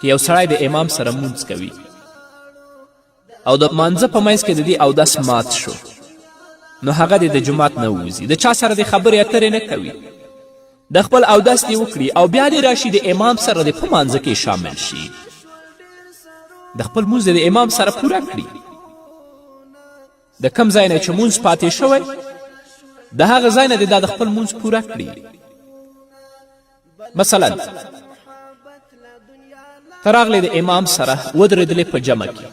که یو سړی د امام سره مونځ کوي او د مانځه په منځ کې د دې اودس مات شو، نو هغه دې د جومات نه ووځي، د چا سره دې خبرې اترې نه کوي، د خپل اودس دې وکړي او بیا دې راشي د امام سره دې په مانځه کې شامل شي، د خپل مونځ دې د امام سره پوره کړي. د کم ځای نه چې مونځ پاتې شوی د هغه ځای نه دې دا د خپل مونځ پوره کړي. مثلا ته راغلې د امام سره ودرېدلې په جمع کې،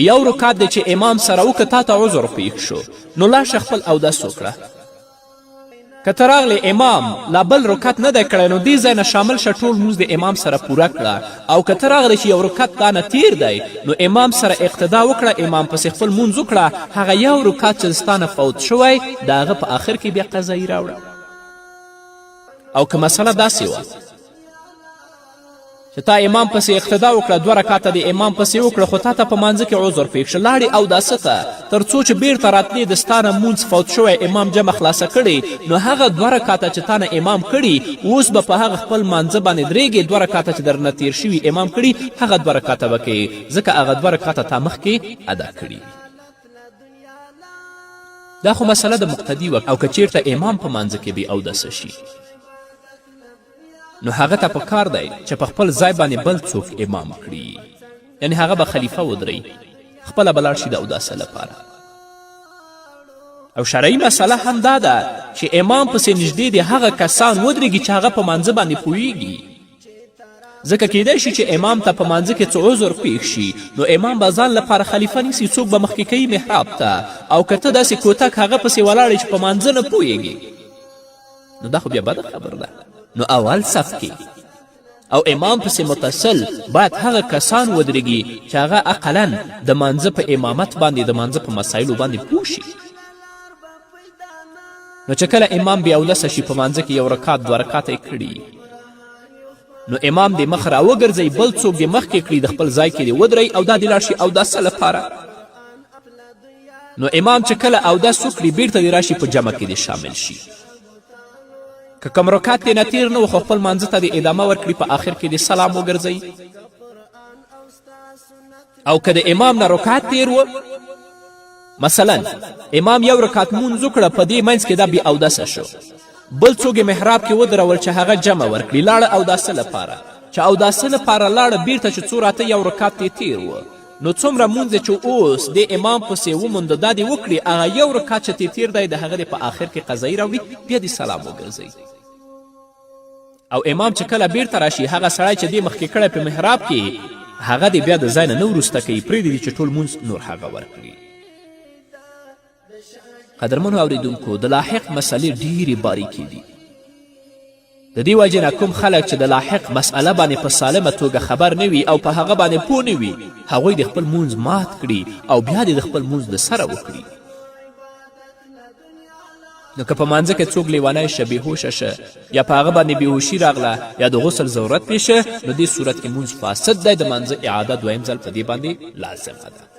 یو رکعت دی چې امام سره وکړه، تا ته عذر پیښ شو، نو لاړ شه خپل اودس وکړه. که ته راغلې امام لا بل رکعت نه دی کړی، نو دې ځای نه شامل شه، ټول لمونځ د امام سره پوره کړه. او که ته راغلې چې یو رکعت تا نه تیر دی، نو امام سره اقتدا وکړه، امام پسې خپل لمونځ وکړه، هغه یو رکعت چې ستا نه فوت شوی د هغه په آخر کې بیا قضایي راوړه. او که مسله داسې وه چې تا امام پسې اقتدا وکړه، دوه رکعته دې امام پسې وکړه، خو تا ته په مانځه کې عذر پېښ شو، لاړې اوداسه ته، تر څو چې بیرته راتلې د ستا نه مونځ فوت شوی، امام جمع خلاصه کړې، نو هغه دوه رکعته چې تا نه امام کړي اوس به په هغه خپل مانځه باندې درېږې، دوه رکعته چې درنه تیر شوي امام کړي هغه دوه رکعته به کوې، ځکه هغه دوه رکعته تا مخکې ادا کړي. دا خو مسله د مقتدي وه. او که چیرته امام په مانځه کې بې اودسه شي، نو هغه ته په کار دی چې په خپل ځای باندې بل څوک امام کړي، یعنی هغه به خلیفه ودروي، خپله به لاړ شي د اوداسه لپاره. او شرعي مسله هم دا ده چې امام پسې نږدې دې هغه کسان ودرېږي چې هغه په مانځه باندې پوهیږي، ځکه کیدای شي چې امام ته په مانځه کې څه عذر پیښ شي، نو امام به ځان لپاره خلیفه نیسي، څوک به مخکې کوي محراب ته. او که ته داسې کوتک هغه پسې ولاړ چې په مانځه نه پوهیږي، نو دا خو بیا بده خبر ده. نو اول صف کې او امام پسې متصل باید هغه کسان ودرېږي چې هغه اقلا د مانځه په امامت باندې، د مانځه په مسایلو باندې پوه شي. نو چې کله امام بې اودسه شي په مانځه کې یو رکعت دوه رکعته یې کړي، نو امام دې مخ راوګرځوي، بل څوک دې مخکې کړي، د خپل ځای کې دې ودروي او دا دې لاړ شي اوداسه لپاره. نو امام چې کله اودس وکړي بیرته دې راشي په جمع کې دې شامل شي. که کوم رکعت دې نه تیر نه و، خو خپل مانځه ته دې ادامه ورکړي، په آخر کې دې سلام وګرځوي. او که د امام نه رکعت تیر و، مثلا امام یو رکعت مونځ وکړه، په دې منځ کې دا بې اودسه شو، بل څوک یې محراب کې ودرول چې هغه جمع ورکړي، لاړه اوداسه لپاره، چې اوداسه لپاره لاړه، بیرته چې څو راته یو رکعت یې تیر و، نو څومره مونځ چې اوس دې امام پسې ومونده دا دې وکړي، هغه یو رکعت چې ترې تیر دی د هغه دې په آخر کې قضایي راوړي، بیا دې سلام وګرځوي. او امام چې کله بیرته راشي، هغه سړی چې دې مخکې کړی په محراب کې، هغه دې بیا د ځای نه نه وروسته کوي، پرېږدي چې ټول مونځ نور هغه ورکړي. قدرمنو اوریدونکو، د لاحق مسئلې ډیرې باریکې دي. د دې وجې نه کوم خلک چې د لاحق مسئله باندې په سالمه توګه خبر نه وي او په هغه باندې پوه نه وي، هغوی د خپل مونځ مات کړي او بیا دې د خپل مونځ د سره وکړي. نو که په مانځه کې څوک لیونی شه، بېهوشه شه، یا په هغه باندې بېهوشي راغله، یا د غسل ضرورت پېښ شه، نو دې صورت کې مونځ فاسد دی، د مانځه اعاده دویم ځل په دې باندې لازمه ده.